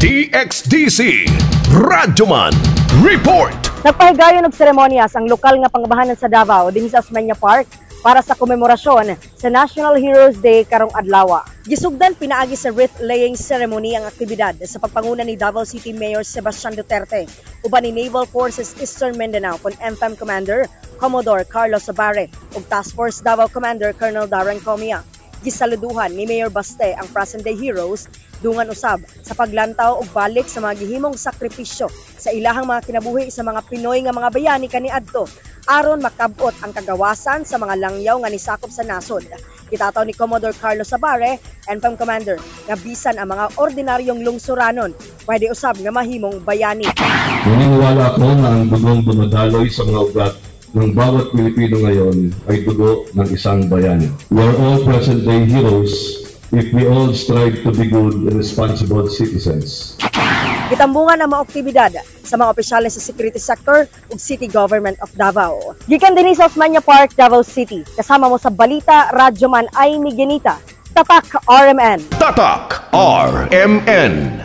DXDC Radyoman Report. Nagpahigayon og seremonyas ang lokal nga pangabahanan sa Davao dinhi sa Osmeña Park para sa komemorasyon sa National Heroes Day karong adlaw. Gisugdan pinaagi sa wreath laying ceremony ang aktibidad sa pagpanguna ni Davao City Mayor Sebastian Duterte uban ni Naval Forces Eastern Mindanao kon MFEM Commander Commodore Carlos Sabare ug Task Force Davao Commander Colonel Darren Comia. Gisaluduhan ni Mayor Baste ang present-day heroes dungan usab sa paglantaw og balik sa mga gihimong sakripisyo sa ilahang mga kinabuhi sa mga Pinoy nga mga bayani kaniadto aron makabot ang kagawasan sa mga langyaw nga nisakop sa nasod. Gitataw ni Commodore Carlos Sabare, NFEM Commander, nga bisan ang mga ordinaryong lungsuranon pwede usab nga mahimong bayani. Naniniwala ako na ang dugong dumadaloy sa mga ugat ng bawat Pilipino ngayon ay dugo ng isang bayani. We are all present-day heroes if we all strive to be good and responsible citizens. Gitambungan ang mga aktibidad sa mga opisyales sa security sector ug City Government of Davao. Gikan dinhi sa Osmeña Park, Davao City. Kasama mo sa Balita, Radyoman Amy Genita. Tatak RMN. Tatak RMN.